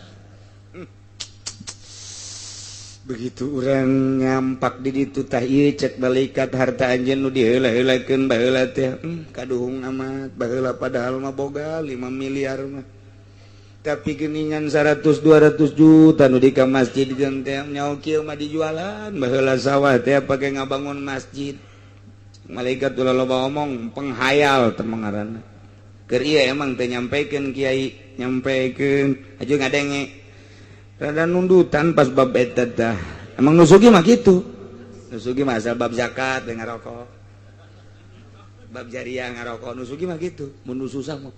Begitu orang nyampak di ditu tah ieu cek malaikat harta anjeun nu diheula-heulakeun baheula teh kaduhung amat baheula padahal mah boga 5 miliar mah. Tapi geningan 100-200 juta nu di ka masjid jeung teh nyaho kieu mah dijualan baheula sawah teh pake ngabangun masjid. Malaikat ulah loba omong penghayal teh ngaranna. Keur ieu emang teh nyampekeun kiai, nyampekeun aju ngadenge. Rada nundutan pas bab eta tah. Emang nu sugih mah kitu. Nu sugih mah asal bab zakat teh ngarokok. Bab jariah ngarokok nu sugih mah kitu. Mun nu susah mah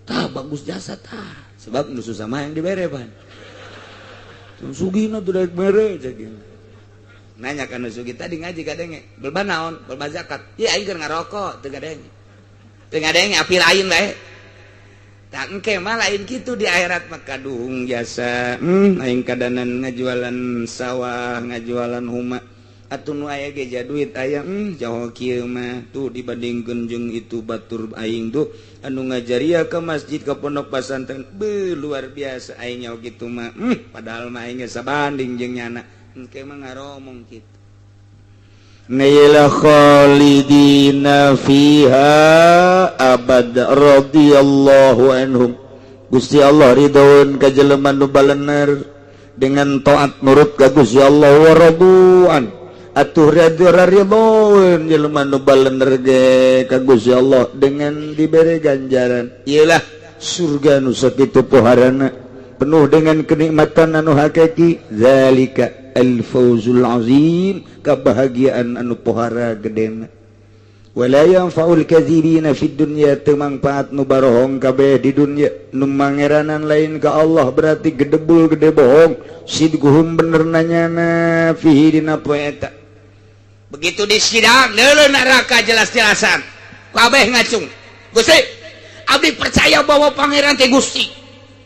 tah bagus jasa tah sebab nu susah mah yang dibere pan sugihna teu daek mere cek nanya ka nu sugih tadi ngaji kadenge belba naon belba zakat ieu aing keur ngarokok teu kadenge teu ngadenge api lain bae tah engke mah lain kitu di akhirat mah kaduhung jasa aing kadanan ngajualan sawah ngajualan huma atuh nu aya ge ja duit aya jauh kieu mah tuh dibandingkeun jeung itu batur aing tuh anu ngajaria ke masjid ke pondok pesantren be luar biasa aing nyaho kitu mah padahal mah aing geus sabanding jeung nyana engke mah ngaromong kitu naila khalidina fiha abad radhiyallahu anhum. Gusti Allah ridhoeun ka jelema nu balener dengan taat nurut ka Gusti Allah wa raduan atuh ridhoeun jelema nu balener ge ka Gusti Allah dengan diberi ganjaran iyalah surga nu sakitu poharana penuh dengan kenikmatan anu hakiki zalika al-fawzul azim kebahagiaan anu pohara gedena wala yanfa'ul kadzibina fid dunya teu mangfaat nu barohong kabeh di dunya nu mangeranan lain ka Allah berarti gedebul gede bohong sidguhum bener nanyana fihi dina poe eta. Begitu di sidang neuleuh neraka jelas-jelasan kabeh ngacung Gusti abdi percaya bahwa pangeran teh Gusti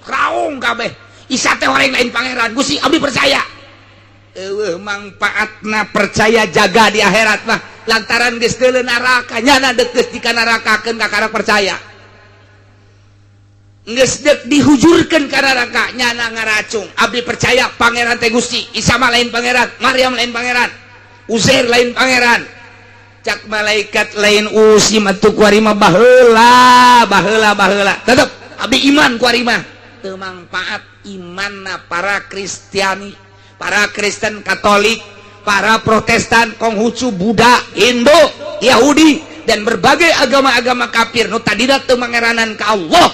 raung kabeh Isa teh orang lain pangeran Gusti abdi percaya eueuh mangfaatna percaya jaga di akhirat mah lantaran geus deuleu neraka nyana deukeuh dika nerakakeun kakara percaya geus deuk dihujurkeun ka neraka nyana ngaracung abdi percaya pangeran teh Gusti Isa mah lain pangeran Maryam lain pangeran Uzair lain pangeran cak malaikat lain usi atuh kuari mah baheula baheula baheula tetep abdi iman kuari mah teu mangfaat imanna para Kristiani para Kristen Katolik para Protestan Konghucu Buddha Hindu Yahudi dan berbagai agama-agama kafir nu tadina teu mangeranan ka Allah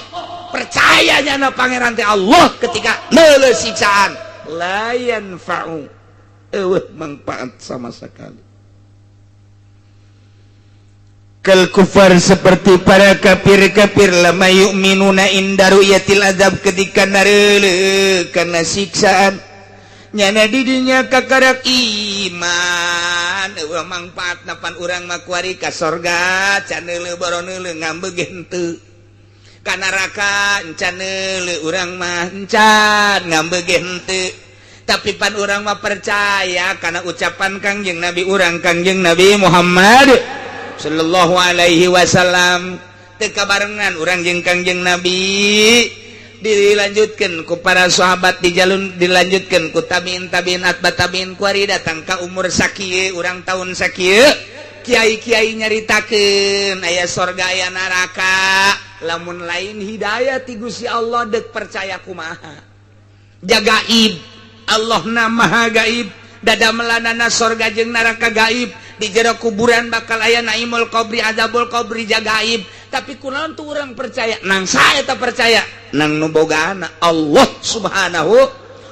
percaya nyana pangeran teh Allah ketika neuleuh siksaan la yanfa'u eueuh manfaat sama sekali. Kal kufar seperti para kafir-kafir lama yu'minuna inda ru'yatil azab ketika nareuleuh kana siksaan Nyana didinya kakarak iman eueuh mangfaatna pan urang mah kuari ka sorga can neuleuh boro neuleuh ngambek henteu, ka neraka encan neuleuh urang mah encan ngambek henteu. Tapi pan urang mah percaya karena ucapan Kangjeng Nabi urang, Kangjeng Nabi Muhammad Shallallahu Alaihi Wasallam. Teu kabarengan urang jeung Kangjeng Nabi, dilanjutkan ku para sahabat, di jalun dilanjutkan ku tabiin, tabiin, atba tabiin, kuari datang ka umur sakieu urang, tahun sakieu, kiai-kiai nyaritakeun aya sorga, aya neraka. Lamun lain hidayah ti Gusti Allah, dek percaya kumaha? Gaib Allah na maha gaib. Dada melanana sorga jeung neraka gaib, di jero kuburan bakal aya naimul qabri, azabul qabri, gaib. Tapi kunaon tuh orang percaya? Nang saya tak percaya nang nu bogana Allah Subhanahu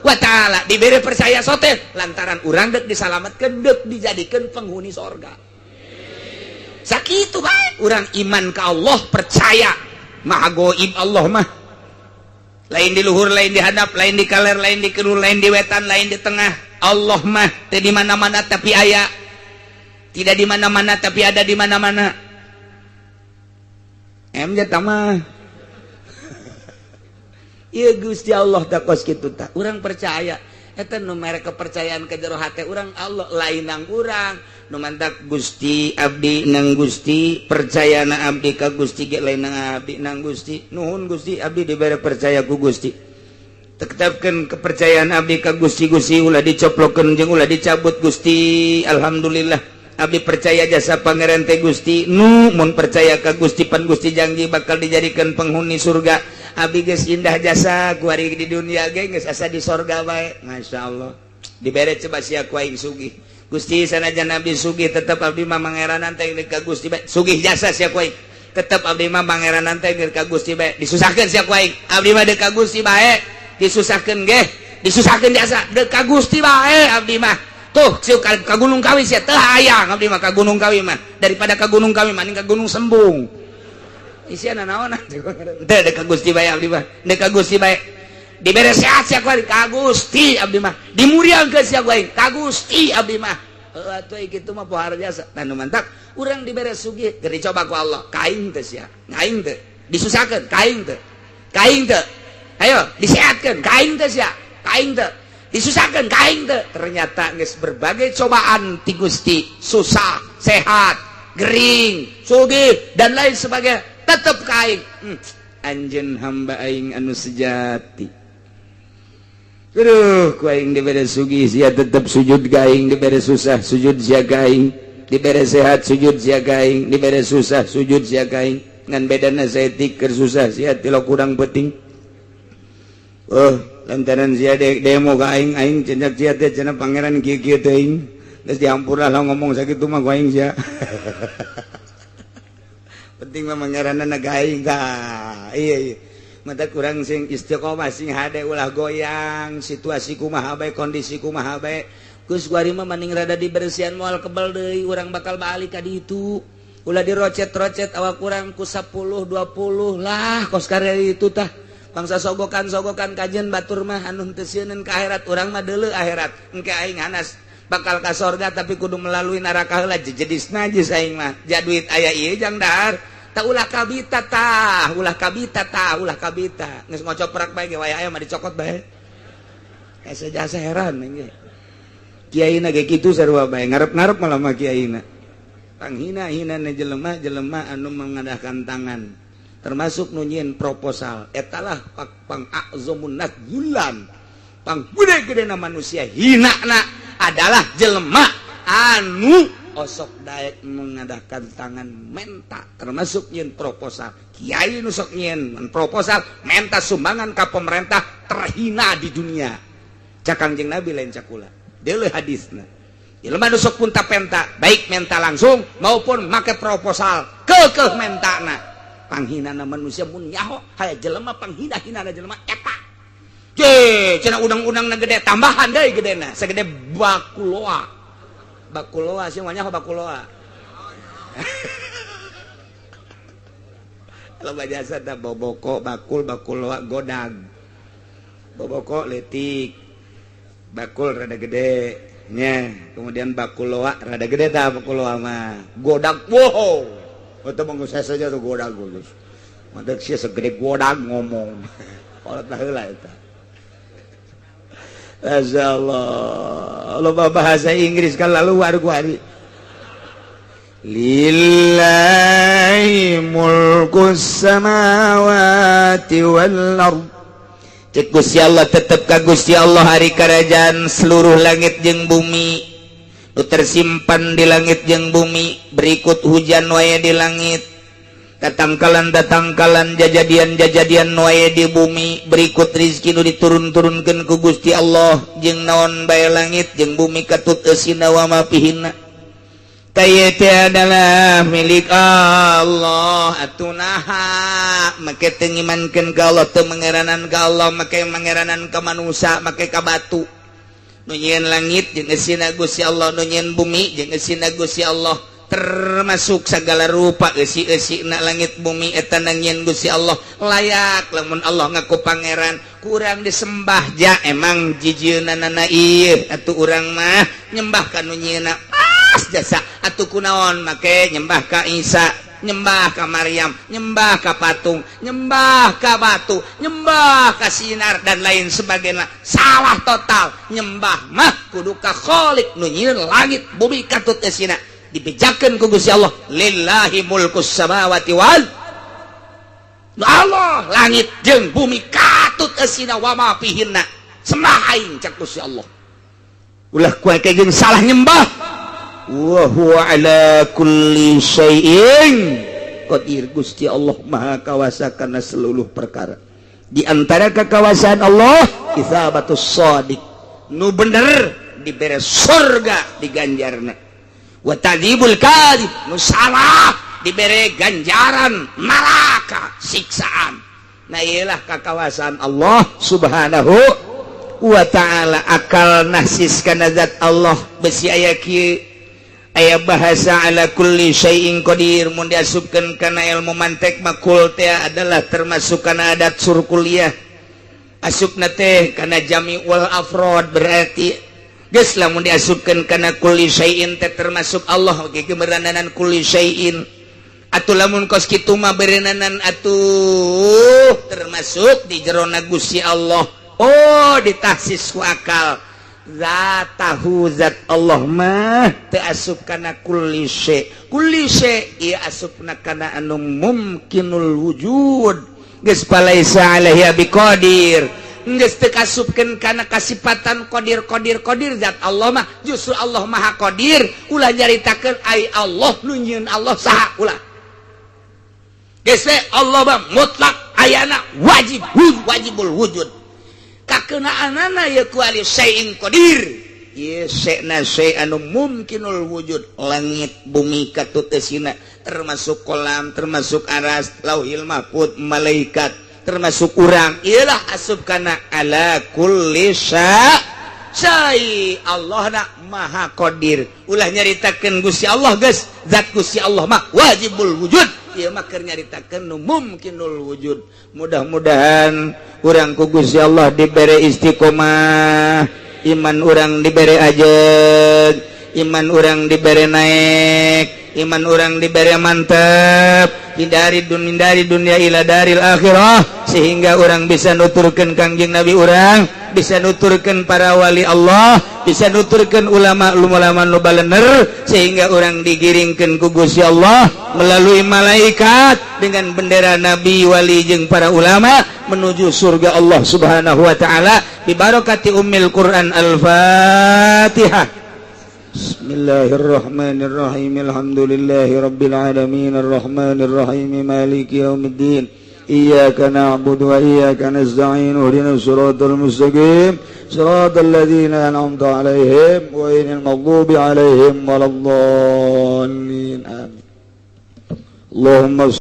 wa Ta'ala. Diberi percaya sote lantaran urang dek disalamatkan, dek dijadikan penghuni sorga. Sakitu bae urang iman ke Allah, percaya maha goib Allah mah, lain di luhur, lain di hadap, lain di kaler, lain di kidul, lain di wetan, lain di tengah. Allah mah teu di mana-mana tapi aya, tidak di mana-mana tapi ada di mana-mana. Em jatah mah. Iya, Gusti Allah tak kos kitu tak urang percaya. Eta nu mere kepercayaan ke jero hate urang Allah, lain nang urang. Nu mantak Gusti abdi nang Gusti, percaya na abdi ka Gusti ge lain nang abdi nang Gusti. Nuhun Gusti, abdi dibere percaya ku Gusti. Tetapkan kepercayaan abdi ka Gusti. Gusti, ulah dicoplokeun jeung ulah dicabut, Gusti. Alhamdulillah abdi percaya jasa Pangeran teh Gusti. Nu mun percaya ka Gusti, pan Gusti janji bakal dijadikan penghuni surga. Abdi geus indah jasa kuari di dunia ge geus asa di sorga bae. Masya Allah, dibere coba sia ku aing sugih. Gusti, sanajan abdi sugih tetep abdi mah mangeranan teh ka Gusti bae. Sugih jasa sia ku aing, tetep abdi mah mangeranan teh ka Gusti bae. Disusahkeun sia ku aing, abdi mah deuk ka Gusti bae. Disusahkeun ge, disusahkeun jasa, deuk ka Gusti bae abdi mah. Tuh sieu ka Gunung Kawi sia, teu hayang abdi mah ka Gunung Kawi mah. Daripada ka Gunung Kawi mending ka Gunung Sembung. Isiana naon teu, deuk ka Gusti bae abdi mah, deuk ka Gusti bae. Dibere sehat sia ku ka Gusti abdi mah, dimuriangkeun sia ku ka Gusti abdi mah. Heuh atuh, kitu mah pohara jasa. Tah, nu mantak urang dibere sugih keur dicoba ku Allah, ka aing teh sia, aing teh disusahkeun ka aing teh, ka aing teh, ayo disehatkeun ka aing teh sia, ka aing teh disusahkeun ka aing teh. Ternyata geus berbagai cobaan ti Gusti, susah, sehat, gering, sugih, dan lain sebagainya, tetep ka aing. Anjeun hamba aing anu sejati. Aduh, ku aing dibere sugih sia tetep sujud ka aing, dibere susah sujud sia ka aing, dibere sehat sujud sia ka aing, dibere susah sujud sia ka aing. Ngan bedana saeutik, keur susah sia tilok kurang penting. Oh, lantaran sia demo ka aing, aing cendak sia teh cenah pangeran kieu-kieu teuing. Geus dihampura lah ngomong sakitu mah ku aing sia. Penting mah pangeranna ka aing tah. Iya. Mata kurang sing istiqomah, sing hade, ulah goyang situasi kumaha bae, kondisi kumaha bae. Geus kuari mah mending rada dibersihan, moal kebel deui urang bakal balik ka ditu. Ulah dirocet-rocet awak kurang ku 10 20 lah kos karya itu tah. Bangsa sogokan-sogokan kajian batur mah anu teu sieun ka akhirat, urang mah deuleu akhirat. Engke aing hanas bakal ka sorga tapi kudu melalui neraka heula, jejedis najis aing mah. Ja duit aya ieu jang dahar. Tak ulah kabita tah, ulah kabita tah, ulah kabita. Geus ngocoprak bae ge waya aya mah dicokot bae. Asa jasa heran ge. Kiaina ge kitu sarua bae, ngarep-ngarep malah mah kiaina. Panghina-hina jelema jelema anu mengadahkan tangan. Termasuk nu nyieun proposal. Etalah pang a'zamun nas dzullan. Pang gede-gedena manusia hina na adalah jelema anu osok daek mengadakan tangan menta, termasuk nyin proposal. Kiai nu sok nyieun proposal menta sumbangan ka pemerintah terhina di dunia, cak Kangjeng Nabi, lain cakula. Deuleu hadisna. Jelema nu sok punta penta, baik menta langsung maupun make proposal, keukeuh mentana, panghinana manusia. Mun nyaho haya jelema panghina-hinana jelema eta. Je, cenah undang-undang gede tambahan deui, gedena segede bakuloa. Bakuloa sih nyaho bakuloa. Loba jasa tah boboko, bakul, bakuloa, godag. Boboko letik. Bakul rada gede nya, kemudian bakul loa rada gede. Tah, bakul loa mah godag. Wow, itu mah saya saja tuh godag geus. Mantak sia segede godag ngomong. Kolot baheula eta. Masya Allah, loba bahasa Inggris kan lalu waru kuari. Lillahi mulkus samawati wal ard. Cek Gusti Allah, tetep ka Gusti Allah hari kerajaan seluruh langit jeung bumi. Nu tersimpan di langit jeung bumi, berikut hujan wae di langit, tatangkalan tatangkalan, jajadian-jajadian wae di bumi, berikut rizki nu diturun-turunkeun ku Gusti Allah, jeung naon bae langit jeung bumi katut eusina wa ma fihinna teh adalah milik Allah. Atuh naha make teu ngimankeun ka Allah, teu mangeranan ka Allah, make mangeranan ka manusia, make ka batu? Nu nyieun langit jeung eusina Gusti Allah, nu nyieun bumi jeung eusina Gusti Allah, termasuk segala rupa eusi-eusi na langit bumi eta nyieun Gusti Allah. Layak lamun Allah ngaku pangeran, kurang disembah. Ja emang jijieunana ieu atuh, urang mah nyembah ka nu nyieunna pas jasa. Atuh kunaon make nyembah ka Isa, nyembah ka Maryam, nyembah ka patung, nyembah ka batu, nyembah ka sinar, dan lain sebagainya? Salah total. Nyembah mah kudu ka Khalik nu nyieun langit bumi katut eusina. Dibejakeun ku Gusti Allah, lillahi mulkus samawati wal Allah, langit jeung bumi katut eusina wa ma fihinna, sembah aing, cak Gusti Allah. Ulah ku jeung salah nyembah. Wa huwa ala kulli syai'in qadir. Gusti Allah maha kawasa kana seluruh perkara. Di antara kekawasaan Allah, isabatus shadiq, nu bener dibere surga, diganjarna, wa ta'dzibul kadzib, nu salah dibere ganjaran neraka, siksaan. Nah, iyalah kekawasaan Allah Subhanahu wa ta'ala. Akal nahsis kana zat Allah. Besi aya kieu, aya bahasa ala kulli syai'in qadir. Mun diasupkeun kana ilmu mantek, makul teh adalah termasuk kana adat surkuliyah, asupna teh kana jami wal afrod. Berarti geus lamun diasupkeun kana kulli syai'in teh termasuk Allah oge keberananan kulli syai'in. Atuh lamun kos kitu mah berenanan atuh termasuk di jerona Gusti Allah. Oh, ditahsis ku akal, zatahu, zat Allah mah teu asup kana kulli syai. Kulli syai ieu asupna kana anu mumkinul wujud. Geus, falaisa alaihi biqadir, geus teu kasupkeun kana kasipatan qadir qadir qadir. Zat Allah mah justru Allah maha qadir. Ulah nyaritakeun ai Allah nu nyieun Allah saha, ulah. Geus we, Allah mah mutlak ayana, wajib wajibul wujud. Kakenaanana ya ku ali syai'in qadir. Ieu syai'na syai' anu mumkinul wujud, langit bumi katut eusina, termasuk kolam, termasuk aras, lauhil mahfud, malaikat, termasuk urang. Iyalah asup kana ala kulli syai. Allah na maha qadir. Ulah nyaritakeun Gusti Allah, geus zat Gusti Allah mah wajibul wujud. Ieu mah keur nyaritakeun nu mumkinul wujud. Mudah-mudahan urang ku Gusti Allah dibere istiqomah iman, urang dibere ajeg iman, urang dibere naik iman, urang dibere mantep hindari dunia, dari dunia ila daril akhirah, sehingga urang bisa nuturkeun Kangjeng Nabi, urang bisa nuturkeun para wali Allah, bisa nuturkeun ulama ulama nu balener, sehingga urang digiringkeun ku Gusti Allah melalui malaikat dengan bendera nabi, wali jeung para ulama menuju surga Allah Subhanahu wa taala bi barakati ummil Quran. Al-Fatihah. Bismillahirrahmanirrahim. Alhamdulillahi rabbil alamin, arrahmanir rahim, maliki yaumiddin. Iyyaka na'budu wa iyyaka nasta'in, ihdinas siratal mustaqim, siratal ladzina an'amta 'alaihim ghairil maghdubi 'alaihim waladdallin. Amin. Allahumma